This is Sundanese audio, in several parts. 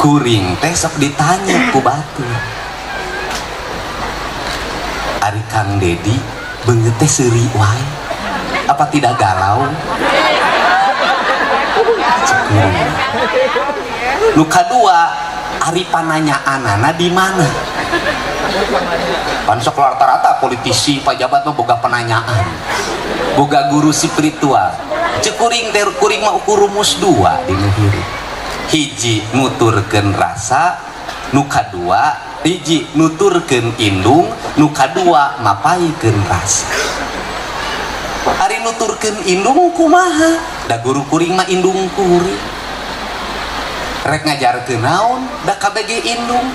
Kuring teh sok ditanya ku batur, "Ari Kang Dedi beungeut teh seuri wae, apa tidak galau?" Cek kuring. Nu kadua, ari pananyaanana di mana? Pan sok rata-rata politisi, pejabat mah boga penanyaan, boga guru spiritual. Cek kuring teh, kuring mah ukur rumus dua dina hirup. Hiji, nuturkeun rasa. Nu kadua, hiji nuturkeun indung, nu kadua mapaikeun rasa. Ari nuturkeun indung kumaha? Da guru kuring mah indung kuring. Rek ngajarkeun naon, da KBG indung.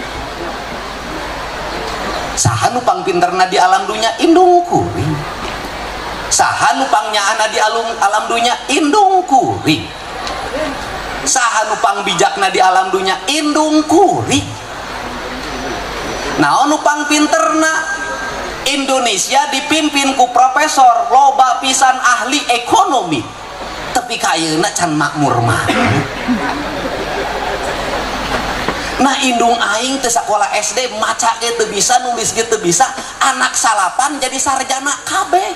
Saha nu pangpinterna di alam dunya? Indung kuring. Saha nu pangnyaahna di alam dunya? Indung kuring. Saha nu pangbijakna di alam dunya? Indung kuring. Naon nu pangpinterna? Indonesia dipimpin ku profesor loba pisan, ahli ekonomi, tapi kayeuna can makmur mah. Nah, indung aing teh sekolah SD, maca ge teu bisa, nulis ge teu bisa, anak salapan jadi sarjana kabeh.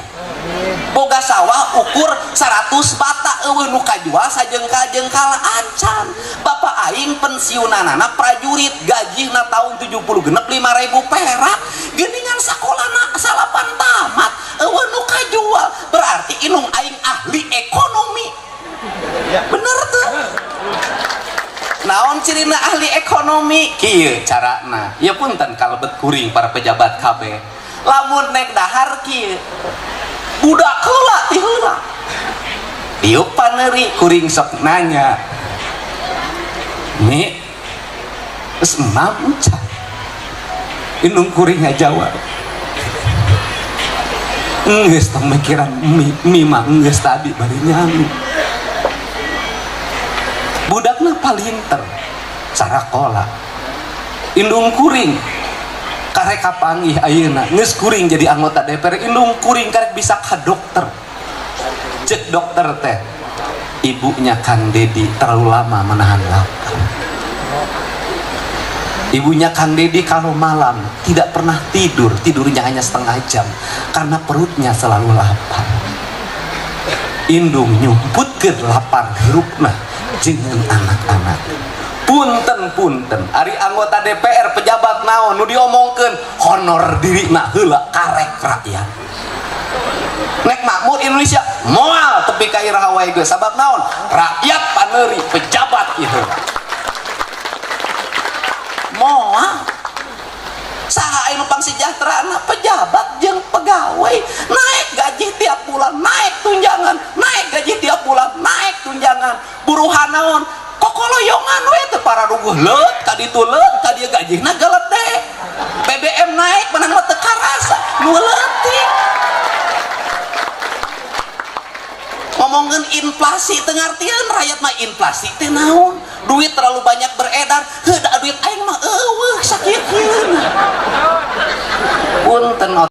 Boga sawah ukur 100 bata, euweuh nu kajual sajengkal-jengkal acan. Bapak aing pensiunanana prajurit, gajina tahun 70 genep 5000 perak. Geuningan sakolana salapan tamat, euweuh nu kajual. Berarti indung aing ahli ekonomi. Bener tuh? Naon cirina ahli ekonomi? Kieu carana. Ya punten kalebet kuring para pejabat kabeh. Lamun nek dahar kieu, budak heula ti heula diuk paneuri, kuring sok nanya, "Mi, geus emam encan?" Indung kuring ngajawab, "Geus, tong mikiran mie, mie mah geus tadi bari nyangu." Budakna palinter sarakola. Indung kuring karek kapanggih ayeuna geus kuring jadi anggota DPR, indung kuring karek bisa ka dokter. Cek dokter teh, "Ibunya Kang Dedi terlalu lama menahan lapar. Ibunya Kang Dedi kalau malam tidak pernah tidur, tidurnya hanya setengah jam karena perutnya selalu lapar." Indung nyumputkeun lapar hirupna jeung anak-anak. Punten, punten, ari anggota DPR, pejabat, naon nu diomongkeun? Honor dirina heula, karek rakyat. Nek makmur Indonesia moal tepi ka iraha wae geus. Sabab naon? Rakyat paneuri, pejabat ieu moal. Saha anu pangsejahtera? Pejabat jeung pegawai. Naik gaji tiap bulan, naik tunjangan, naik gaji tiap bulan, naik tunjangan. Buruhan naon? Kokoloyongan we teu pararuguh, leut ka ditu, leut ka dieu, gajina galede. BBM naik menang mah teu karasa, nu leutik. Ngomongin inflasi teu ngartieun rakyat mah inflasi teh naon. Duit terlalu banyak beredar, heuh, da duit aing mah euweuh sakieu. Punten.